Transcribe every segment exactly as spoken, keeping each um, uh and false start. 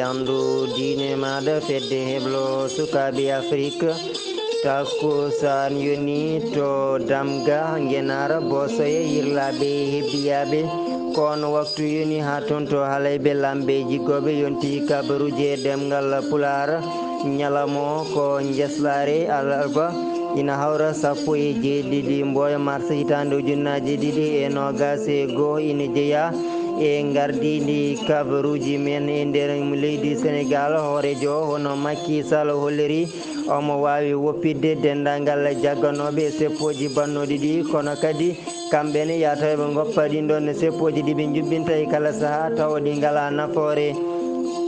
Ɓanndu diine maaɗa fedde heblo sukaaɓe Afrik. Takkusaan yoni to Damga, Ngenaar, Boosoye, Yirlaaɓe, Hebbiyaaɓe. Ko on waktu yoni haa toon to Halayɓe, Lamɓe, Jiggooɓe, yonti kabaruuji e ɗemngal Pulaar. Ñalawma o ko njeslaare alarba, ina hawra sappo e jeeɗiɗi mboyo mars hitaande ujunnaaje ɗiɗi e noogaas e goo, ina jeyaa e ngardiiɗi kabaruuji men e nder leydi Senegaal. Hooreejo o, hono Makki Sall holliri, omo waawi woppitde denndaangal jagganooɓe seppooji bannooɗi ɗi, kono kadi kamɓe ne yataɓe ngoppa ɗin ɗon seppooji ɗi ɓe njuɓɓinta e kala sahaa, tawa ɗi ngalaa nafoore.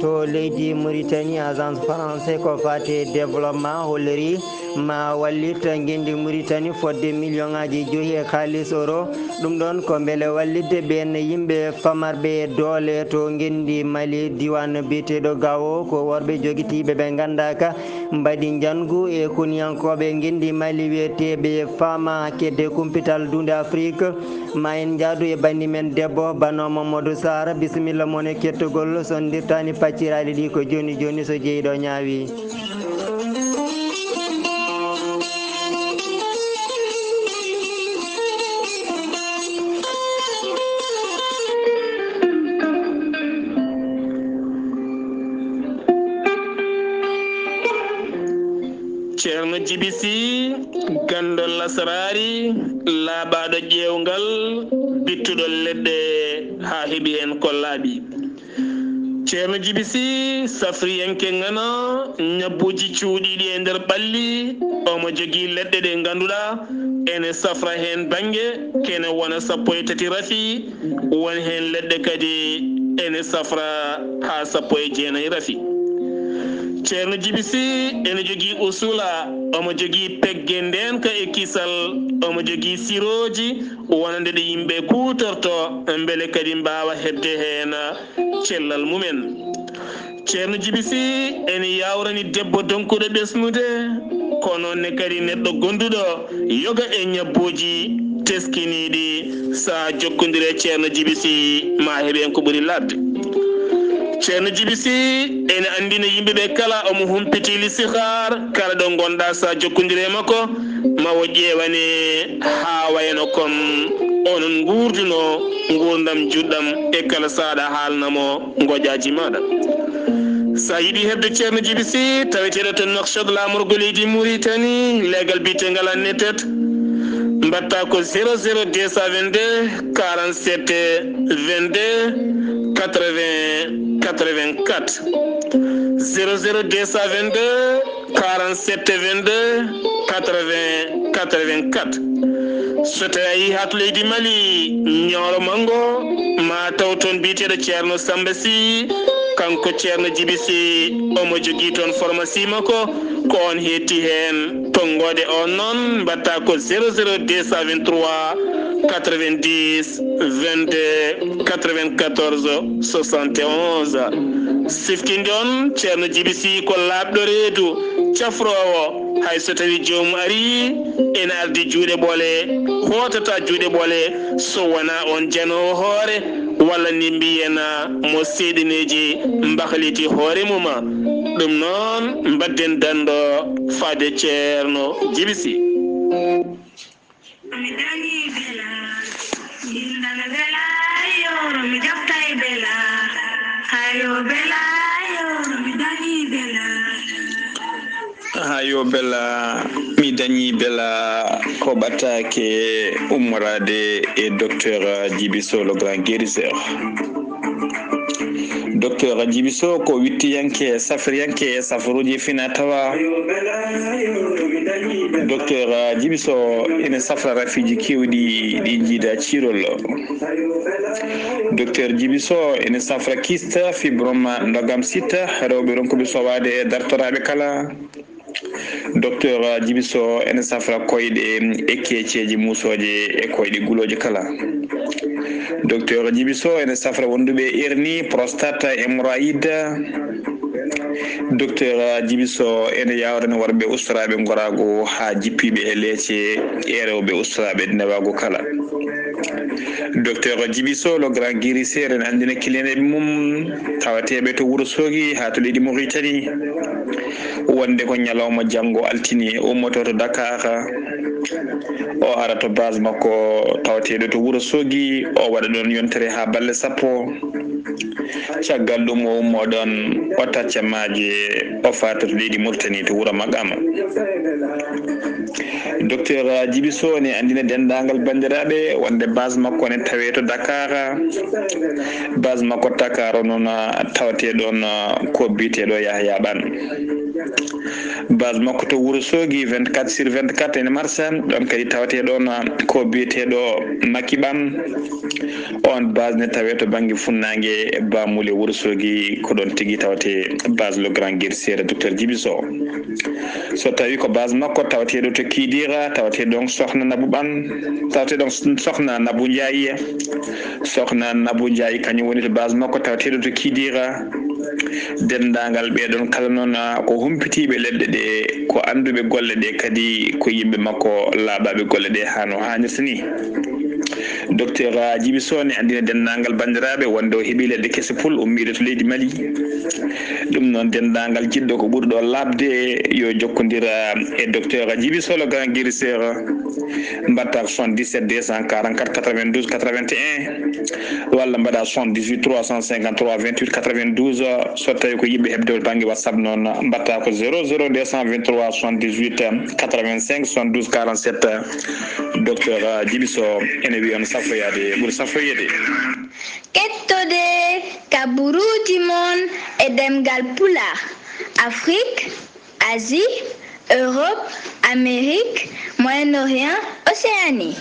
To leydi Mauritanie, Agence Française ko faati e développement holliri ma wallit ngenndi Mauritanie fodde million ŋaaji joyi e kaalis euro. Ɗum ɗon ko mbele wallitde ɓeen yimɓe famarɓe doole to ngenndi Mali, diiwaan biyeteeɗo Gao. Ko worɓe jogitiiɓe ɓe nganndaaka mbaɗi njanngu e koniyankooɓe ngenndi Mali wiyeteeɓe Fama, kedde kumpital duunde Afrik. Ma en njaadu e banndi men debbo, Bano Mamadou Sarr. Bisimilla mon e kettogol, so on ndirtaani pacciraali ɗi ko jooni jooni, so jeyiɗo ñaawi. Ceerno Jibi Sih, ganndo lasraari, laaɓaaɗo ƴeewngal, bittuɗo leɗɗe haa heɓi heen ko laaɓi. Ceerno Jibi Sih, safriyanke ŋana, ñabbuuji cuuɗiiɗi e nder ɓalli, omo jogii leɗɗe ɗe ngannduɗaa ene safra heen bannge, kene wona sappo e tati rafi, won heen leɗɗe kadi ene safra haa sappo e jeenayi rafi. Ceerno Jibi Sih ene jogii usula, omo jogii pegge ndeenka e kisal, omo jogii sirooji wonande ɗe yimɓe kuutorto, mbele kadi mbaawa heɓde heen cellal mumen. Ceerno Jibi Sih ene yaawrani debbo donkuɗo ɓesnude, ko noon ne kadi neɗɗo gonduɗo yoga e ñabbuuji teskiniiɗi. Sa jokkondire Ceerno Jibi Sih, ma heɓ heen ko ɓuri laaɓde. Ceerno Jibi Sih ene anndina yimɓe ɓe kala omo humpiti listixaar, kala ɗo ngonɗa sa jokkondire e makko, ma o ƴeewane haa wayno kon onon nguurduno nguurndam juɗɗam e kala saaɗa haalna mo ngoƴaaji maaɗa. Sa yiɗi heɓde Ceerno Jibi Sih, taweteeɗo to Nouakchott, laamorgo leydi Mauritanie, leegal biyeteegal Annetet, mbaɗta ko zéro zéro deux cent vingt-deux quarante-sept vingt-deux quatre-vingts quatre-vingt-quatre. Zéro zéro deux cent vingt-deux quarante-sept vingt-deux quatre-vingts quatre-vingt-quatre. So tawi a yii haa to leydi Mali, Ñooro Manngo, ma taw toon biyeteeɗo Ceerno Samba Sih, kanko Ceerno Jibi Sih, omo jogii toon pharmacie makko, ko on heetti heen. Tonngoode on noon, mbaɗta ko zéro zéro deux cent vingt-trois quatre-vingt-dix vingt-deux quatre-vingt-quatorze soixante et onze. Siftinde on, Ceerno Jibi Sih ko laaɓɗo reedu, cafroowo, hay so tawi joomum arii, ene ardi juuɗe ɓole, hootata juuɗe ɓole, so wonaa on janoowo hoore, walla ni mbiyen mo seeɗineeji mbahliti hoore mum. Ɗum noon, mbadden danndo faade Ceerno Jibi Sih. Mi dañi bela, gindal bela, yoro mi jaftay bela, hayo bela, yoro mi dañi bela. Hayo bela, mi dañi bela, ko ɓataake ummoraade e Docteur Djiby Sow, le grand guérisseur. Docteur Djiby Sow ko wittiyanke, safriyanke e safaruuji fina tawa. Docteur Djiby Sow ene safra rafiiji keewɗi ɗi njiida ciirol. Docteur Djiby Sow ene safra kyste, fibrome, ndogam site, rewɓe ronkuɓe sowaade e dartoraaɓe kala. Docteur Djiby Sow ene safra koyɗe e keeceeji muusooje e koyɗe gulooje kala. Docteur Djiby Sow ene safra wonduɓe hernie, prostate, hémorroïde. Docteur Djiby Sow ene yaawrani worɓe ustoraaɓe ngoraagu haa jippiiɓe e leece, e rewɓe ustoraaɓe newaagu kala. Docteur Djibi Sow, le grand guérisseur, ene anndina kiliyaneeɓe mum tawateeɓe to Wuro Soogi haa to leydi Mauritanie, wonde ko ñalawma janngo altine, o ummoto to Dakar, o ara to base makko tawateeɗo to Wuro Soogi, o waɗa ɗoon yontere haa balɗe sappo. Caggal ɗum, o ummo ɗoon, o tacca maaje, o faata to leydi Mauritanie, to wuro Maqama. Docteur Djibi Sow ne anndina denndaangal banndiraaɓe wonde base makko ne tawee to Dakar. Base makko Dakar o noon, tawatee ɗoon ko biyeteeɗo Yahya Ɓan. Base makko to Wuro Soogi, vingt-quatre sur vingt-quatre ene marsa, ɗoon kadi tawatee ɗoon ko biyeteeɗo Maki Ɓan. On base ne tawee to bannge funnaange Bamule Wuro Soogi, ko ɗoon tigi tawatee base le grand guérisseur, docteur Djibi Sow. So tawii ko base makko tawateeɗo to Kidira, tawatee ɗoon Sokhna Nabou Ɓan, tawatee ɗoon Sokhna Nabou Ndiaye. Sokhna Nabou Ndiaye kañum woni to base makko tawateeɗo to Kidira. Denndaangal ɓee ɗoon kala noon, ah, ko humpitiiɓe leɗɗe ɗe, ko annduɓe golle ɗe, kadi ko yimɓe makko laaɓaaɓe golle ɗe haa no haanirta ni. Docteur Djibi Sow ne anndina denndaangal banndiraaɓe wonde o heɓii leɗɗe kese pul ummiiɗe to leydi Mali. Ɗum noon, denndaangal jiɗɗo ko ɓuri ɗo laaɓde yo jokkondir, ah, e docteur Djibi Sow, le grand guérisseur, mbaɗta ko soixante-dix-sept deux cent quarante-quatre quatre-vingt-douze quatre-vingt-un, walla mbaɗa soixante-dix-huit trois cent cinquante-trois vingt-huit quatre-vingt-douze. So tawii ko yiɗɓe heɓde bannge WhatsApp noon, mbaɗta ko zéro zéro deux cent vingt-trois soixante-dix-huit quatre-vingt-cinq soixante-douze quarante-sept. Docteur Djibi Sow ene wiya on safroyaade ɓuri safroyeede. Kettode kaburuuji mon e ɗemngal Pulaar, Afrik, Asie, Europe, Amérique, Moyen-Orient, Océanie.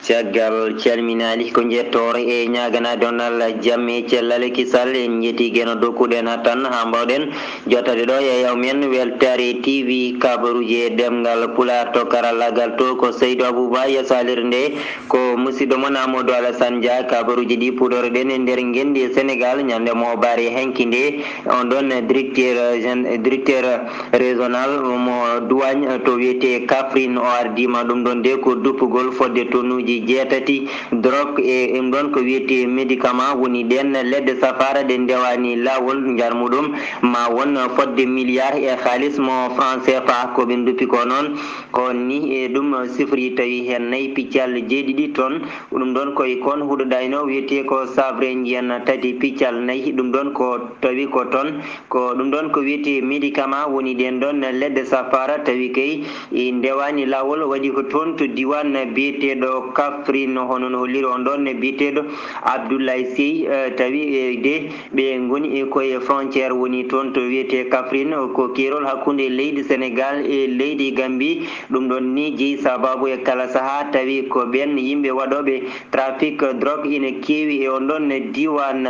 Caggal calminaali ko njettoore e ñaaganaade on Allah jam e cellal e kisal, en njetti Geno dokkuɗen tan haa mbaawɗen jottade ɗo e yaw men weltaare T V kabaruuji e ɗemngal Pulaar. To karallaagal to ko Seydou Abouba, e saalirde nde ko musidɗo mon Amadou Alassane Dia. Kabaruuji ɗi puɗorɗen e nder ngenndi e Sénégal ñande moobaare hanki nde. On ɗon directeur, gen-, directeur régional mo douane to wiyetee Kaffrine, o ardiima ɗum ɗon de ko duppugol fodde tonnuuji jeetati drogue e ɗum ɗon ko wiyetee médicament, woni ɗeen leɗɗe safaara ɗe ndewaani laawol, njarmu ɗum ma won fodde milliard e kaalis mo franc C F A. Ko ɓe duppi ko noon, ko ni e ɗum sifori tawi heen nayi piccal jeeɗiɗi ton. Ɗum ɗon ko e kon huɗo ɗayno wiyetee ko sabre njiyan tati piccal nayi. Ɗum ɗon ko tawi ko ton, ko ɗum ɗon ko wiyetee médicament, woni ɗeen ɗon leɗɗe safaara, tawi kay e ndewaani laawol, waɗi ko toon to diiwaan biyeteeɗo Kaffrine, hono no holliri on ɗon biyeteeɗo Abdoulaye Sey, eh, tawi, eh, de ɓe ngoni e koye frontière, woni toon to wiyetee Kaffrine, ko keerol hakkunde leydi Sénégal e leydi Gambie. Ɗum ɗon ni jeyi sababu e kala sahaa, tawi ko ɓeen yimɓe waɗooɓe trafic drogue ina keewi e on ɗon diiwaan.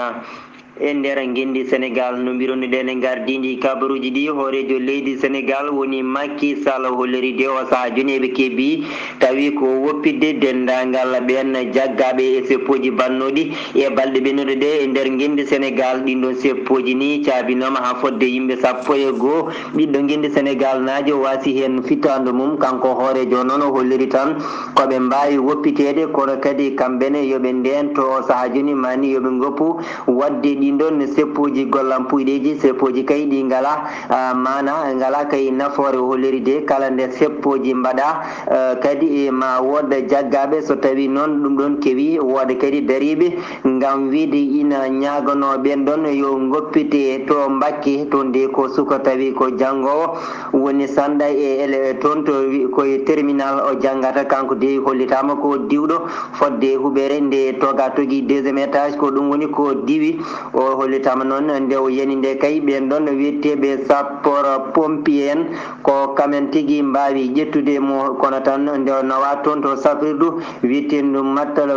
E nder ngenndi Sénégal, no mbirunoɗen e ngardiindi kabaruuji ɗi, hooreejo leydi Sénégal woni Macky Sall, holliri de o sahaa jooni eɓe keewi, tawi ko woppitde denndaangal ɓeen jaggaaɓe e seppooji bannooɗi e balɗe ɓennuɗe ɗe e nder ngenndi Sénégal. Ɗiin ɗoon seppooji ni caabinooma haa fodde yimɓe sappo e goo. Ɓiɗɗo ngenndi Sénégal naajo waasi heen fittaandu mum, kanko hooreejo noon o holliri tan ko ɓe mbaawi woppiteede, kono kadi kamɓe ne yo ɓe ndeento o sahaa jooni, maa ni yo ɓe ngoppu waɗde ɗiin ɗoon seppooji gollan puyɗeeji, seppooji kay ɗi ngalaa, ah, maana, ngalaa kay nafoore. O holliri de kala nde seppooji mbaɗaa, eh, kadi e ma wood jaggaaɓe, so tawii noon ɗum ɗoon kewi, wooda kadi dariiɓe ngam wiide ina ñaaganoo ɓeen ɗoon yo ngoppite to Mbakke, to nde ko suka tawi ko janngoowo woni sanɗa e ele-, toon to wi-, ko e terminal o janngata, kanko de hollitaama ko diwɗo fodde huɓeere nde toga togi deuxième étage, ko ɗum woni ko diwi. O hollitaama noon nde o yani nde kay ɓeen ɗoon wiyeteeɓe sapeur pompier en, ko kamen tigi mbaawi ƴettude mo, kono tan nde o nawaa toon to safrirdu wiyeteendu Mattala,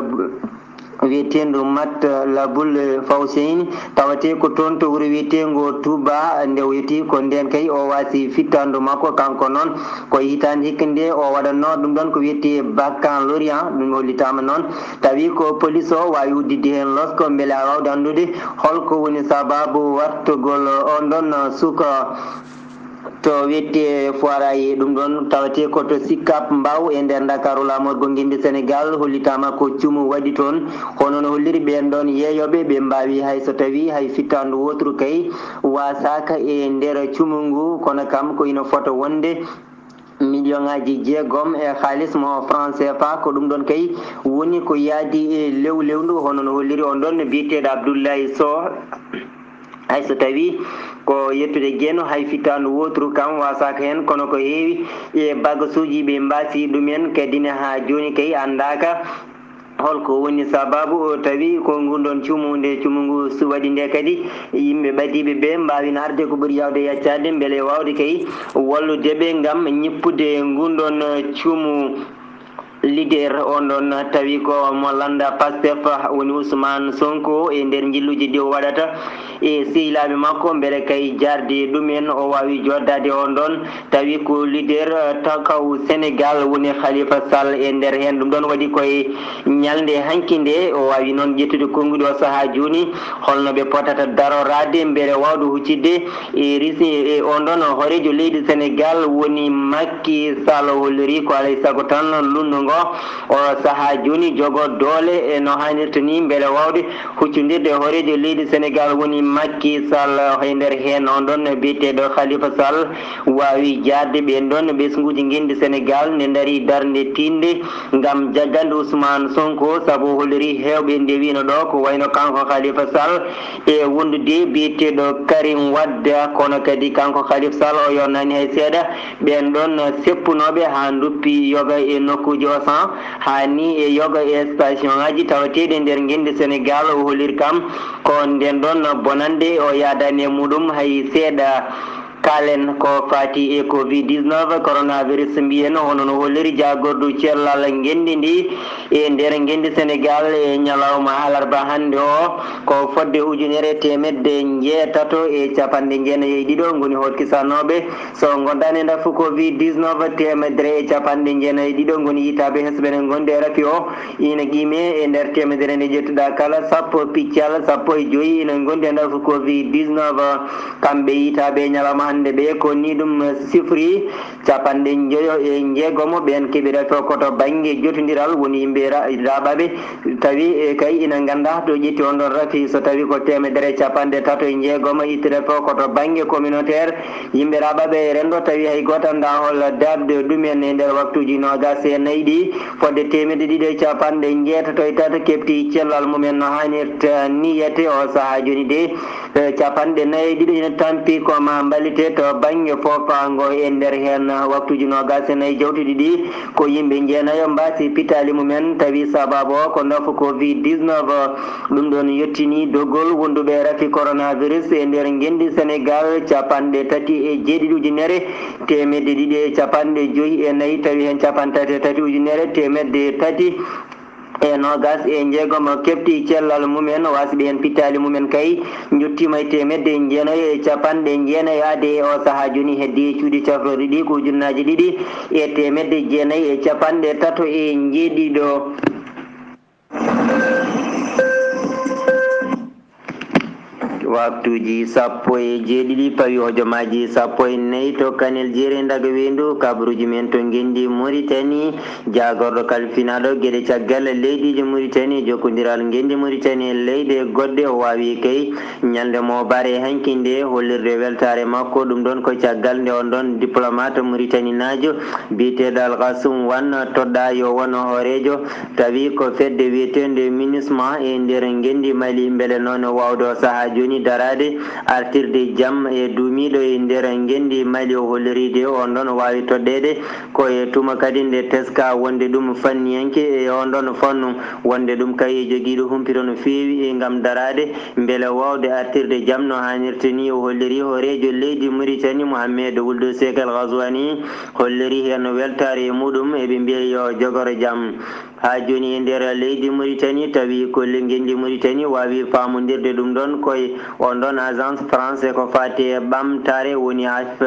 wiyeteendu Matlabul Fawseyni, tawatee ko toon to wuro wiyeteengo Touba, nde o yettii ko ndeen kay o waasi fittaandu makko. Kanko noon ko hitaande hikka nde o waɗatnoo ɗum ɗoon ko wiyetee Bacan Lorient, ɗum hollitaama noon. Tawi ko police o waawi udditde heen losko mbele a waawde anndude holko woni sababu wartugol on ɗoon suka. To wetti e foiraye ɗum ɗon tawate ko to Sicap Mbao e nder Ndakaaru, laamorgo ngenndi Senegal hollitaama ko cumu waɗi toon. Hono no holliri ɓeen ɗoon yeeyooɓe, ɓe mbaawi hay so tawii hay fittaandu wooturu kay waasaaka e nder cumu ngu, kono kam ko ina fota wonde miliyoŋaaji jeegom e haalis mo franc C F A. Ko ɗum ɗon kay woni ko yaadi e lewlewndu, hono no holliri on ɗon biyeteeɗo Abdoulaye Sow. Hay so tawii ko yettude geeno, hay fittaandu wooturu kam waasaaka heen, kono ko heewi e bagasuuji ɓe mbaasi ɗumen, kadi ne haa jooni kay anndaaka hol ko woni sabaabu. O tawi ko ngun ɗon cumu, nde cumu ngu su-, waɗi nde kadi, yimɓe ɓadiiɓe ɓe mbaawino arde ko ɓuri yaawde yaccaade, mbele waawde kay wallude ɓe ngam ñippude ngun ɗon cumu. Leader on ɗon tawi ko mo lannda Pastef woni Ousmane Sonko, e nder njilluuji ɗi o waɗata e sehilaaɓe makko, mbele kay jaarde ɗumen o waawi jooɗdaade on ɗon. Tawi ko leader, eh, Taxawu Senegal woni Khalifa Sall e nder heen. Ɗum ɗon waɗi koye ñalnde hanki nde o waawi noon ƴettude konnguɗi o sahaa jooni, holno ɓe potata daroraade mbele waawde huccitde e risi, e on ɗon hooreejo leydi Senegal woni Macky Sall. O holliri ko alay sago tan lunndu ngo o sahaa jooni jogo doole e no haanirta ni mbele waawde huccondirde e hooreejo leydi Senegal woni Macky Sall. E nder heen on ɗon biyeteeɗo Khalifa Sall waawi jaarde ɓeen ɗon ɓesnguuji ngenndi Senegal nde ndarii darnde tiiɗnde ngam jaggande Ousmane Sonko, sabu o holliri heewɓe ndewiino ɗo ko wayno kanko Khalifa Sall e wondude biyeteeɗo Karim Wade, kono kadi kanko Khalifa Sall o yonnaani hay seeɗa ɓeen ɗon seppunooɓe haa nduppi yoga e nokkuuji Auchan, haa ni e yoga e station ŋaaji tawateeɗi e nder ngenndi Senegal. O holliri kam ko ndeen ɗon bonannde o yaadaani e muɗum hay seeɗa. Kaalen ko faati e covid dix-neuf, coronavirus mbiyen, hono no holliri jaagordu cellal ngenndi ndi e nder ngenndi Senegal e ñalawma alarba hannde o, ko fodde ujunere teemedde njeetato e capanɗe jeenayi e ɗiɗo ngoni hootkisanooɓe. So ngondaani ndafu covid dix-neuf, teemedere e capanɗe jeenayi e ɗiɗo ngoni yitaaɓe hesɓe ne ngonde rafi o. Ina qime e nder teemedere nde ƴettuɗa kala, sappo piccal sappo e joyi ina ngondi e ndafu covid dix-neuf. Kamɓe yitaaɓe e ñalawma hannde ɓe, ko ni ɗum sifri, capanɗe njoyo e njeegomo ɓeen keɓi rafi o ko to bannge jotondiral woni yimɓe ra-, raaɓaaɓe. Tawi, e, kay ina ngannda to ƴetti on ɗon rafi, so tawi ko teemedere capanɗe tato e njeegomo itti rafi o ko to bannge communautaire. Yimɓe raaɓaaɓe e renndo tawi hay gooto annda hol darde ɗumen e nder waktuuji noogas e nayi ɗi. Fodde teemedde ɗiɗi e capanɗe njeetato e tato keɓti cellal mumen no haanirta ni yete o sahaa jooni de. E, capanɗe nayi e ɗiɗo ina tampi ko ma mballite to bannge foofaango e nder heen waktuuji noogas e nayi jawtuɗi ɗi. Ko yimɓe jeenayo mbaasi pitaali mumen, tawi sabaabu o ko ndafu covid dix-neuf. Ɗum ɗon yottini dogol wonduɓe rafi coronavirus e nder ngenndi Senegal, capanɗe tati e jeeɗiɗi ujunere teemedde ɗiɗi e capanɗe joyi e nayi, tawi heen capanɗe tati e tati ujunere teemedde tati e noogas e njeegomo keɓti cellal mumen, waasɓe heen pitaali mumen kay njottiima e teemedde jeenayo e capanɗe jeenayo aade e o sahaa jooni heddi e cuuɗi cafrooɗi ɗi ko ujunnaaji ɗiɗi e teemedde jeenayi e capanɗe tato e njeeɗiɗo. Waktuuji sappo e jeeɗiɗi pawi hojomaaji sappo e nayi to Kanel Jeere Ndaga Weendu, kabaruuji men to ngenndi Moritani. Jaagorɗo kalfinaaɗo geɗe caggal leydiiji Moritani e jokkondiral ngenndi Moritani e leyɗe goɗɗe, o waawi kay ñalnde mo bare hanki nde hollirde weltaare makko. Ɗum ɗon ko caggal nde on ɗon diplomat Moritaninaajo biyeteeɗo Al Qasum Wan toɗɗaa yo won hooreejo. Tawi ko fedde wiyeteende MINUSMA e nder ngenndi Mali, mbele noon waawde o sahaa jooni daraade, artirde jam e duumiiɗo e nder ngenndi Mali, o holliriide on ɗon waawi toɗɗeede. Ko e tuma kadi nde teska wonde ɗum fanniyanke e on ɗon fannu, wonde ɗum kay e jogiiɗo humpito no feewi e ngam daraade, mbele waawde artirde jam no haanirta ni, o holliri hooreejo leydi Muritani, Mohamed Wuld Seek Al Ghazwani, holliri heen weltaare e muɗum, eɓe mbiya yo jogoro jam. Haa jooni e nder leydi Mauritanie, tawi ko le-, ngenndi Mauritanie waawi faamondirde ɗum ɗoon koye on ɗoon Agence France ko faati e ɓamtaare, woni A F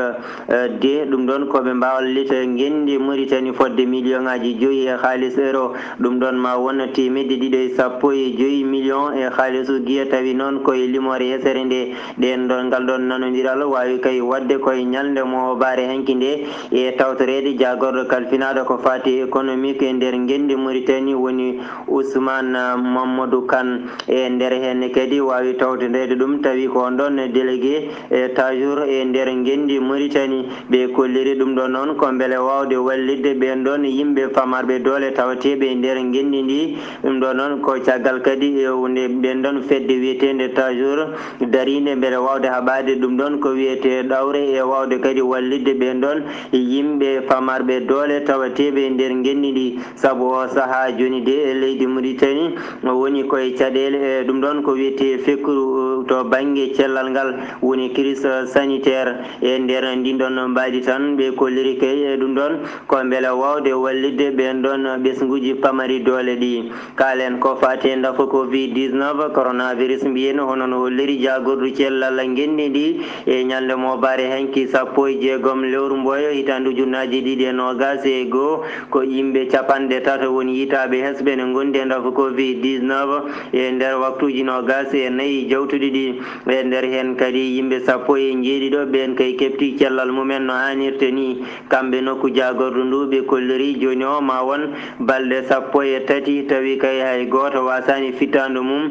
D. Ɗum ɗoon ko ɓe mballita ngenndi Mauritanie fodde miliyonaaji joyi e haalis euro. Ɗum ɗoon ma won teemedde ɗiɗi e sappo e joyi miliyon e haalisu giya, tawi noon koye limoore hesere nde. Ɗeen ɗoon, ngal ɗoon nanondiral waawi kay waɗde koye ñalnde moobaare hanki nde e tawtoreede jaagorɗo kalfinaaɗo ko faati e économique e nder ngenndi Mauritanie, woni Ousmane Mamadou Kane. E nder heen kadi waawi tawtoreede ɗum, tawi ko on ɗoon délégué e Tajour e nder ngenndi Mauritanie. Ɓe kolliri ɗum ɗo noon ko mbele waawde wallitde ɓeen ɗoon yimɓe famarɓe doole tawateeɓe e nder ngenndi ndi. Ɗum ɗo noon ko caggal kadi e wonde ɓeen ɗoon fedde wiyeteende Tajour dariinde mbele waawde haɓaade ɗum ɗoon ko wiyetee ɗawre e waawde kadi wallitde ɓeen ɗoon yimɓe famarɓe doole tawateeɓe e nder ngenndi ndi. Sabu o sahaa jooni de e leydi Mauritanie woni koye caɗeele, e ɗum ɗoon ko wiyetee fekkuru to bannge cellal ngal, woni crise sanitaire. E nder ndin ɗoon mbaadi tan, ɓe kolliri kay e ɗum ɗoon ko mbele waawde wallitde ɓeen ɗoon ɓesnguuji pamari doole ɗi. Kaalen ko faati e ndafu covid dix-neuf, coronavirus mbiyen, hono no holliri jaagordu cellal ngenndi ndi e ñalnde moobaare hanki sappo e jeegom lewru mboyo hitaande ujunnaaji ɗiɗi e noogaas e goo. Ko yimɓe capanɗe tato woni yitaaɓe hesɓe ne ngondi e ndafu covid dix-neuf e nder waktuuji noogaas e nayi jawtuɗi ɗi. E nder heen kadi yimɓe sappo e njeeɗiɗo ɓeen kay keɓti cellal mumen no haanirta ni. Kamɓe nokku jaagordu ndu ɓe kolliri jooni o ma won balɗe sappo e tati tawi kay hay gooto waasaani fittaandu mum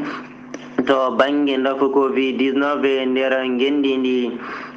to bannge ndafu covid dix-neuf e nder ngenndi ndi.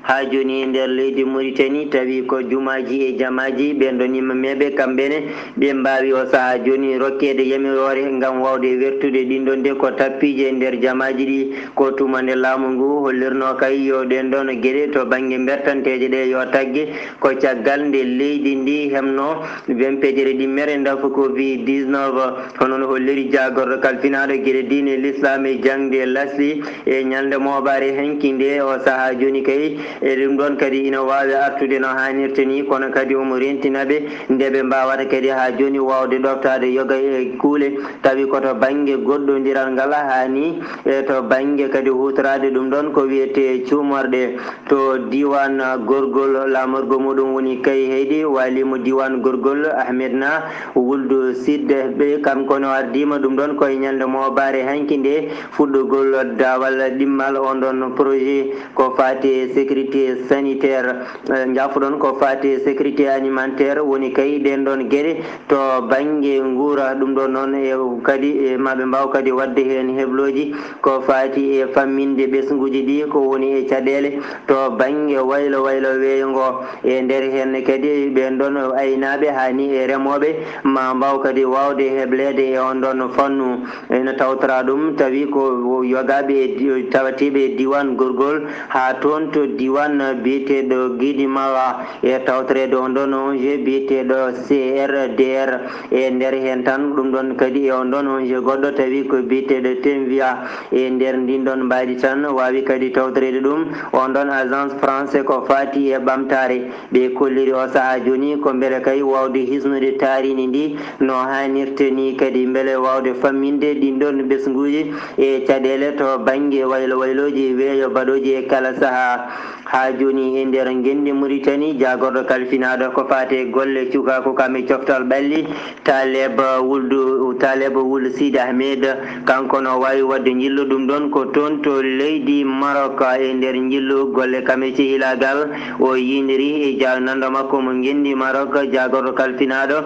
Haa jooni e nder leydi Mauritanie, tawi ko jumaaji e jamaaji, ɓeen ɗoon imameeɓe, kamɓe ne, ɓe mbaawi o sahaa jooni rokkeede yamiroore ngam waawde wertude ɗiin ɗoon de ko tappiije e nder jamaaji ɗi. Ko tuma nde laamu ngu hollirnoo kay yo ɗeen ɗoon geɗe to bannge mbertanteeje ɗe yo tagge, ko caggal nde leydi ndi heɓnoo wempejere ɗimmere ndafu covid dix-neuf. Hono no holliri jaagorɗo kalfinaaɗo geɗe diine, lislaam e jaŋde lasli e ñalnde mooɓaare hanki nde, o sahaa jooni kay, e ɗum ɗoon kadi ina waawi artude no haanirta ni, kono kadi omo rentina ɓe nde ɓe mbaawata kadi haa jooni waawde ɗoftaade yoga e kuule, tawi ko to bannge goɗɗondiral ngal haani, e to bannge kadi huutoraade ɗum ɗoon ko wiyetee cuumorɗe. To diiwaan Gorgol, laamorgo muɗum woni Kayhayɗi, waaliimo diiwaan Gorgol, Ahmed Na, Wuldu Sidde, ɓe kanko no ardiima ɗum ɗoon ko e ñalnde mooɓaare hanki nde, fuɗɗugol daawal ɗimmal on ɗoon projet ko faati e sécurité sanitaire, eh, njaafo-ɗon ko faati e sécurité alimentaire, woni kay ɗeen ɗoon geɗe to bannge nguura. Ɗum ɗoon noon e kadi, e, ma ɓe mbaaw kadi waɗde heen heblooji ko faati e famminde ɓesnguuji ɗi ko woni e caɗeele to bannge waylo waylo weeyo ngo. E nder heen kadi ɓeen ɗoon aynaaɓe haani e remooɓe ma mbaaw kadi waawde hebleede e on ɗoon fannu. Ene tawtora ɗum tawi ko yogaaɓe e di-, tawateeɓe e diiwaan Gorgol haa toon to diiwaan biyeteeɗo Gidimawa. E tawtoreede on ɗoon O N G biyeteeɗo C R D R. E nder heen tan, ɗum ɗoon kadi e on ɗoon O N G goɗɗo tawi ko biyeteeɗo Tenvia. E nder ndin ɗoon mbaadi tan waawi kadi tawtoreede ɗum on ɗoon agence français ko faati e ɓamtaare. Ɓe kolliri o sahaa jooni ko mbele kay waawde hisnude taariindi ndi no haanirta ni, kadi mbele waawde famminde ɗin ɗoon ɓesnguuji e caɗeele to bannge waylo waylooji weeyo baɗooji e kala sahaa. Haa jooni e nder ngenndi Muritani, jaagorɗo kalfinaaɗo ko faati e golle cukaaku kam e coftal ɓalli, Taleb Wuldu, Taleb Wul Sidi Ahmed, kanko no waawi waɗde njillu ɗum ɗoon ko toon to leydi Maroc. E nder njillu golle kam e cehilaagal, o yiindiri e ja-, nanndo makko mo ngenndi Maroc, jaagorɗo kalfinaaɗo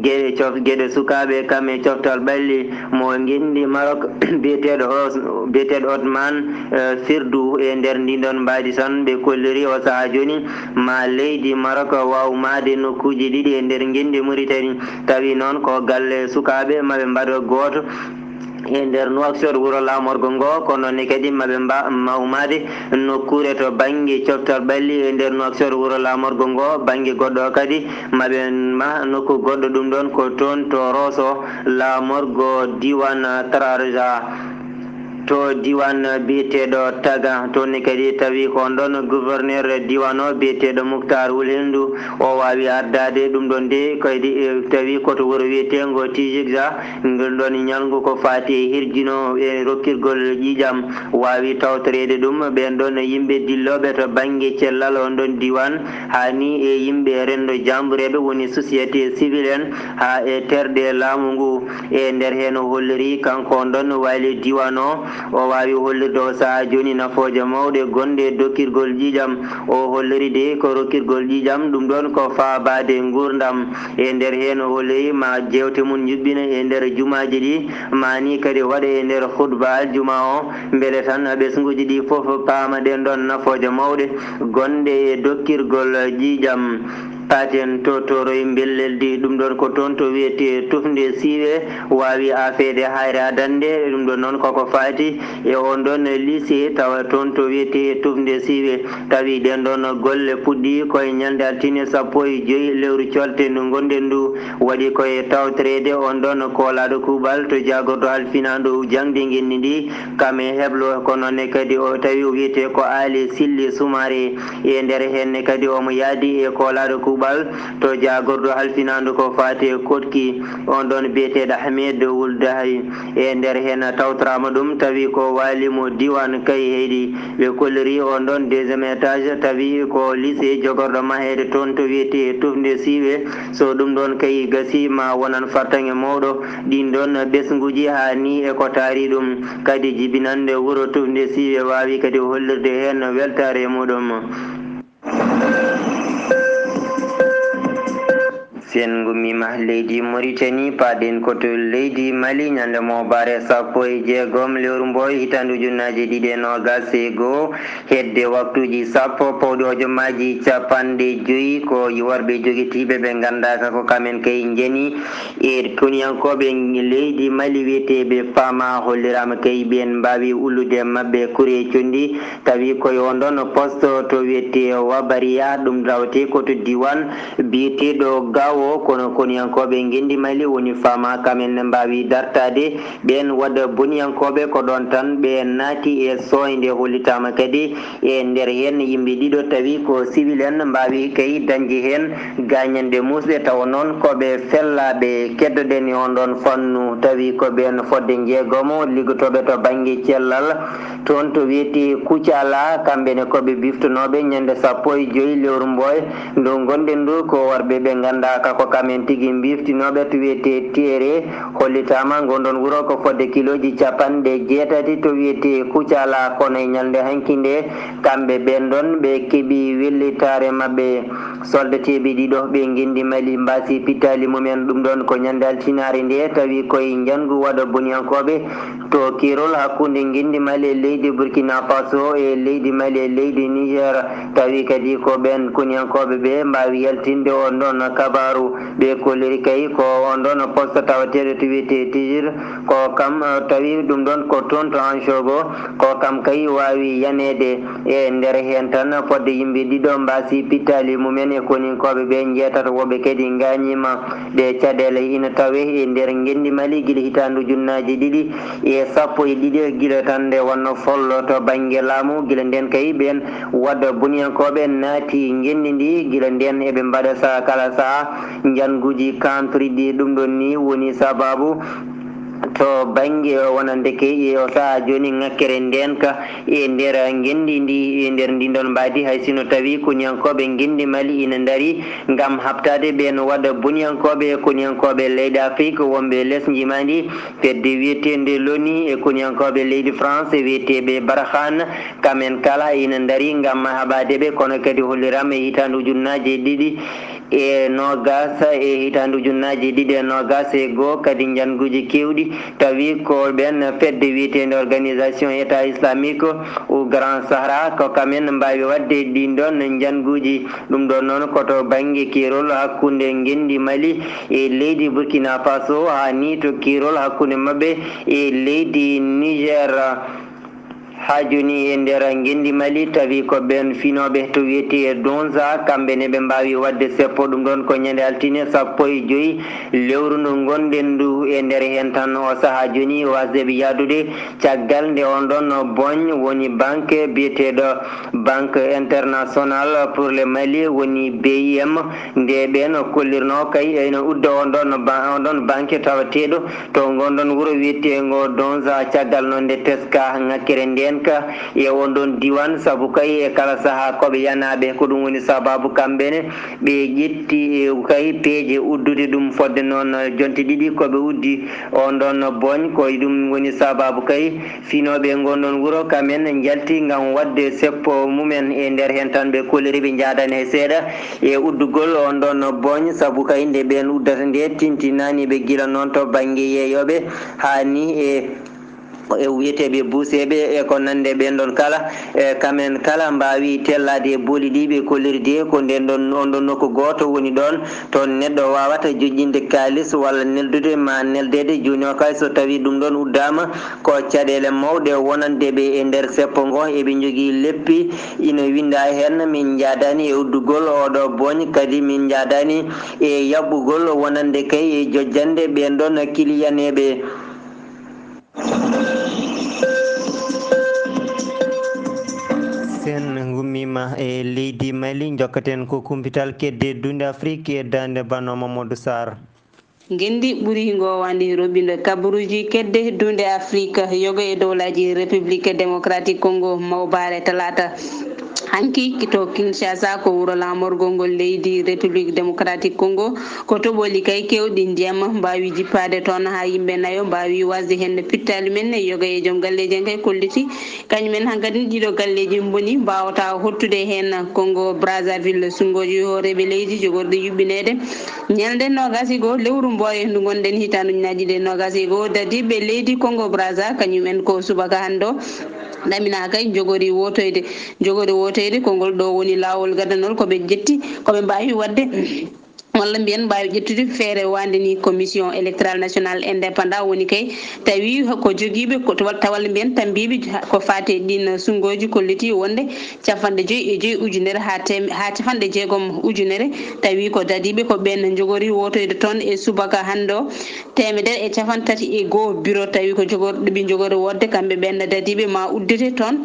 geɗe cof-, geɗe sukaaɓe kam e coftal ɓalli mo ngenndi Maroc, biyeteeɗo Os-, biyeteeɗo Otman, eh, Firdu. E nder ndin ɗoon mbaadi tan ɓe kolliri o sahaa jooni ma leydi Maroc waaw maade nokkuuji ɗiɗi e nder ngenndi Muritani. Tawi noon ko galle sukaaɓe maɓe mbaɗo gooto e nder Nouakchott wuro laamorgo ngo, kono ne kadi maɓe mba-, ma umaade nokkuure to bannge coftal ɓalli e nder Nouakchott wuro laamorgo ngo, bannge goɗɗo o kadi maɓe ma nokku goɗɗo, ɗum ɗoon ko toon to Rosso, laamorgo diiwaan Tararja. To diiwaan biyeteeɗo Taga, toon ne kadi tawi ko on ɗoon gouverneur diiwaan o biyeteeɗo Muktar Wul Hindu, o waawi ardaade. Ɗum ɗoon de kadi, e, tawi ko to wuro wiyeteengo Tijigza, ngol ɗoon ñalngu ko faati e hirjino e rokkirgol ƴiiƴam waawi tawtoreede ɗum. Ɓeen ɗoon yimɓe dillooɓe to bannge cellal on ɗoon diiwaan, haa ni e yimɓe renndo jaambureeɓe woni société civile en, haa e terɗe laamu ngu. E nder heen o holliri kanko on ɗoon waali diiwaan o, o waawi hollirde o sahaa jooni nafooje mawɗe gonɗe e dokkirgol ƴiiƴam. O holliri de ko rokkirgol ƴiiƴam ɗum ɗoon ko faabaade nguurndam. E nder heen o holliri ma jeewte mum njuɓɓina e nder jumaaji ɗi, ma ni kadi waɗa e nder khutba aljuma o, mbele tan ɓesnguuji ɗi fof paama ɗeen ɗoon nafooje mawɗe gonɗe e dokkirgol ƴiiƴam. Paaten to Tooroy Mbelleldi, ɗum ɗoon ko toon to wiyetee Tufnde Siiwe, waawi aafeede hayre adannde. Ɗum ɗoon noon koko faati e on ɗoon lycée, tawa toon to wiyetee Tufnde Siiwe. Tawi ɗeen ɗoon golle puɗɗii ko e ñalnde altine sappo e joy lewru colte ndu ngonɗen ndu. Waɗi ko e tawtoreede on ɗoon koolaaɗo kuuɓal to jaagorɗo halfinaandu jaŋde ngenndi ndi, kam e heblo, ko noon ne kadi o tawi o wiyetee ko Aali Silli Sumaare. E nder heen ne kadi omo yahdi e koolaaɗo kuuɓal to jaagorɗo halfinaandu ko faati e koɗki, on ɗoon biyeteeɗo Ahmed Wul Dahawi. E nder heen tawtoraama ɗum tawi ko waali mo diiwaan Kayhayɗi. Ɓe kolliri on ɗoon deuxième étage tawi ko lycée jogorɗo maheede toon to wiyetee Tufnde Siiwe. So ɗum ɗoon kay gasii ma wonan fartaŋŋe mawɗo ɗiin ɗoon ɓesnguuji haa ni e ko taari ɗum. Kadi jibinannde wuro Tufnde Siiwe waawi kadi hollirde heen weltaare muɗum. Si en ngummiima leydi Mauritanie, paaɗen ko to leydi Mali, ñande mooɓaare sappo e jeegom lewru mboy, hitaande ujunnaaje ɗiɗi e noogaas e goo, hedde waktuuji sappo, pawɗi hojomaaji capanɗe joyi, ko worɓe jogitiiɓe ɓe nganndaaka ko kamen kay njani. E koniyankooɓe leydi Mali wiyeteeɓe Fama holliraama kay ɓeen mbaawi ullude maɓɓe kuri e conndi, tawi koye on ɗon poste to wiyetee Wabariya, ɗum rawetee ko to diiwaan biyeteeɗo Gaawo, kono koniyankooɓe ngenndi Mali woni Fama, kamen ne mbaawi dartaade ɓeen waɗa boniyankooɓe, ko ɗoon tan ɓe naati e sooynde. Hollitaama kadi e nder heen yimɓe ɗiɗo tawi ko civil en mbaawi kay dañde heen gaañanɗe muusɗe, tawa noon ko ɓe fellaaɓe. Keddoɗen e on ɗon fannu, tawi ko ɓeen fodde njeegomo liggotooɓe to bannge cellal toon to wiyetee Kucala, kamɓe ne ko ɓe biftonooɓe ñande sappo e joy lewru mboy ndu ngonɗen ndu, ko worɓe ɓe nganndaaka ko kamen tigi biftinooɓe to wiyetee Teere. Hollitaama ngon ɗon wuro ko fodde kilooji capanɗe jeetati to wiyetee Kucala, kono e ñalnde hanki nde, kamɓe ɓeen ɗon ɓe keɓi wellitaare maɓɓe. Soldateeɓe ɗiɗo ɓe ngenndi Mali mbaasi pittaali mumen, ɗum ɗon ko ñande altinaare nde, tawi koye njanngu waɗa boniyankooɓe to kiirol hakkunde ngenndi Mali e leydi Burkina Faso e leydi Mali e leydi Niger, tawi kadi ko ɓeen koniyankooɓe ɓe mbaawi yaltinde on ɗon kabaaru. Ɓe kolliri kay ko on ɗon poste tawateeɗo to wiyetee Tijir, ko kam, eh, tawi ɗum ɗon ko toon to Ancogo, ko kam kay waawi yaneede. E nder heen tan fodde yimɓe ɗiɗo mbaasi pittaali mumen e koninkooɓe ɓe njeetato, woɓɓe kadi ngaañiima. Ɗe caɗeele ina tawee e nder ngenndi Mali gila hitaande ujunnaaje ɗiɗi e sappo e ɗiɗi, gila tan nde wonno follo to bannge laamu, gila ndeen kay ɓeen waɗa boniyankooɓe naati ngenndi ndi, gila ndeen eɓe mbaɗa saha kala saha njannguuji kantoriɗi. Ɗum ɗon ni woni sabaabu to bannge o wonande kay e o saha jooni ŋakkere ndeenka e nder ngenndi ndi, e nder ndin ɗon mbaadi, hay sino tawi koniyankooɓe ngenndi Mali ina ndari ngam haɓtaade ɓeen waɗa boniyankooɓe, koniyankooɓe leyɗe Afrik wonɓe les njimaandi, fedde wiyeteende loni e koniyankooɓe leydi France wiyeteeɓe Barkhane, kamen kala ina ndari ngam haɓaade ɓe, kono kadi holliraama e hitaande ujunnaaje ɗiɗi e noogaas e hitaande ujunnaaje ɗiɗi e noogaas e goo kadi njannguuji keewɗi, tawi ko ɓeen fedde wiyeteende Organisation État Islamique ou Grand Sahara, ko kamen mbaawi waɗde ɗiin ɗoon njannguuji. Ɗum ɗoon noon ko to bannge keerol hakkunde ngenndi Mali e leydi Burkina Faso, haa ni to keerol hakkunde maɓɓe e leydi Niger. Haa jooni e nder ngenndi Mali, tawi ko ɓeen finooɓe to wiyetee Donza, kamɓe ne ɓe mbaawi waɗde seppo, ɗum ɗoon ko ñande altine sappo e joy lewru ndu ngonɗen ndu. E nder heen tan, o sahaa jooni, o wasde ɓe yahdude caggal nde on ɗoon Bogne woni banque biyeteeɗo Banque Internationale pour le Mali, woni B I M, nde ɓeen kollirnoo kay ene udda on ɗoon ba-, on ɗoon banque tawateeɗo to ngonɗon wuro wiyeteengo Donza, caggal noon nde teska ŋakkere ndeen ka e on ɗoon diiwaan, sabu kay e kala sahaa ko ɓe yanaaɓe, ko ɗum woni sabaabu kamɓe ne ɓe ƴetti, e, kay peeje uddude ɗum, fodde noon jonte ɗiɗi ko ɓe uddi on ɗoon Bogne, ko ɗum woni sabaabu kay finooɓe ngon ɗoon wuro kam en njalti ngam waɗde seppo mumen. E nder heen tan ɓe kolliri, ɓe njaadaani hay seeɗa e uddugol on ɗoon Bogne, sabu kay nde ɓeen uddata nde tintinaani ɓe gila noon to bannge yeeyooɓe haa ni e e wiyeteeɓe buuseeɓe e ko nande ɓeen ɗoon kala. E kam en kala mbaawi tellaade e booli ɗi ɓe kolliri de, ko ndeen ɗoon, on ɗoon nokku gooto woni ɗoon, toon neɗɗo waawata joƴƴinde kaalis walla neldude ma neldeede. Jooni o kay, so tawii ɗum ɗoon uddaama, ko caɗeele mawɗe wonande ɓe e nder seppo ngo. Eɓe njogii leppi ina winndaa heen, min njaadaani e uddugol oo ɗoo Bogne, kadi min njaadaani e yaɓɓugol wonande kay e jojjande ɓeen ɗoon kiliyaneeɓe. Sen ngummiima e leydi Mali, njokkaten ko kumpital kedde dunde Afrik e daande Bano Mamadou Sarr. Ngenndi ɓuri ngoowandi roɓɓindo kabaruuji kedde dunde Afrik, yoga e dowlaaji République Démocratique Congo, mawbaare talaata hanki to Kinshasa, ko wuro laamorgol ngol leydi République Démocratique Congo. Ko toɓooli kay keewɗi ndiyam mbaawi jippaade toon haa yimɓe nayo mbaawi wasde heen pittaali men. Yoga e joom galleeji en kay kolliti kañum en hankadi ɗiɗo galleeji mboni mbaawata hottude heen Congo Brazzaville, sunngooji hooreeɓe leydi jogorɗi yuɓɓineede ñalnde noogas e goo lewru mbooye ndu ngonɗen hitaande ujunaaji ɗiɗi e noogas e goo. Dadiiɓe leydi Congo Brazza kañum en ko subaka hannde o ɗaminaaka e njogori wootoyde. Njogori wootoyde ko ngol ɗo woni laawol gadanol ko ɓe ƴetti, ko ɓe mbaawi waɗde walla mbiyen mbaawi ƴettude feere waande ni. Commission électorale nationale indépendant woni kay tawi ko jogiiɓe ko, walla mbiyen tambiiɓe ko faati e ɗiin sunngooji kolliti wonde capanɗe joy e joy ujunere haa tem-, haa capanɗe jeegom ujunere, tawi ko dadiiɓe ko ɓeen njogori wootoyde toon e subaka hannde o. Teemedere e capanɗe tati e goo biro tawi ko jogorɗo ɓe njogori wootde, kamɓe ɓeen dadiiɓe ma uddete toon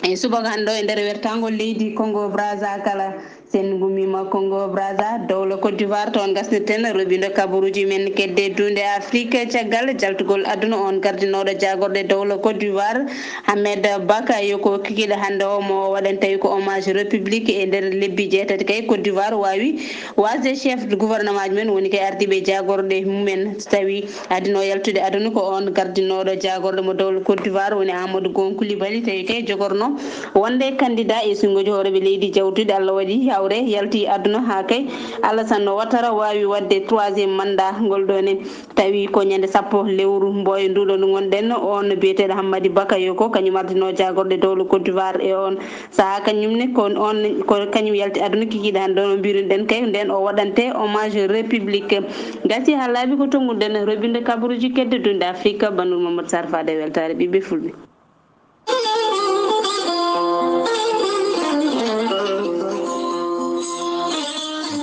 e subaka hannde o e nder wertaango leydi Congo Brazza kala. Sen ngummiima Congo Brazza, dowla Côte d'Ivoire, toon ngasnirten roɓɓindo kabaruuji men kedde dunde Afrik. Caggal jaltugol aduna on gardinooɗo jaagorɗe dowla Côte d'Ivoire, Ahmed Bakayoko, kikiiɗe hannde o mo o waɗan tawi ko hommage république e nder lebbi jeetati kay Côte d'Ivoire waawi wasde chef de gouvernement ji men woni kay ardiiɓe jaagorɗe mumen. Tawi adino yaltude aduna ko on gardinooɗo jaagorɗe mo dowla Côte d'Ivoire woni Amadou Gon Coulibaly, tawi kay jogorno wonde candidat e sunngoji hooreeɓe leydi jawtuɗi. Allah waɗi hawre yalti aduna haa kay Alassane Ouattara waawi waɗde troisième mandat ngol ɗo ne. Tawi ko ñande sappo lewru mbooye nduɗo ndu ngonɗen, on biyeteeɗo Hammadi Bakayoko, kañum ardino jaagorɗe dowla Côte d'Ivoire e on sahaa kañum ne ko on, ko kañum yalti aduna kikiiɗe hannde o no mbiruɗen kay nden o waɗante hommage république. Gasi haa laaɓi ko tonguɗen roɓɓinde kabaruuji kedde dunde Afrique, Banur Mamadou Sarr faade weltaare ɓiɓɓe fulɓe.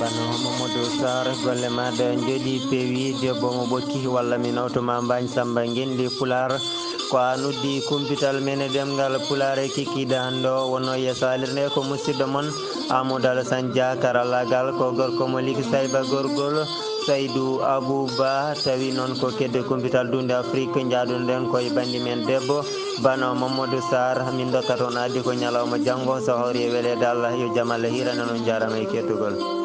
Bano Mamadou Sarr, golle maɗa njooɗi peewi, debbo mo ɓokki walla mi nawtuma Mbañ Samba Ngenndi Pulaar. Ko a noddi kumpital men e ɗemngal Pulaar e kikiiɗe hannde o. Wonno e saalirde ko musidɗo mon Amadou Alassane Dia, karallaagal ko gorko mo Liki Sayba Gorgol, Saydou Abou Ba. Tawi noon ko kedde kumpital dunde Afrique, njaadunoɗen ko e banndi men debbo Bano Mamadou Sarr. Min ndokkat on addi ko ñalawma janngo, so hawri e weleede Allah, yo jam Allah hiirane on. Njaaraama e kettugol.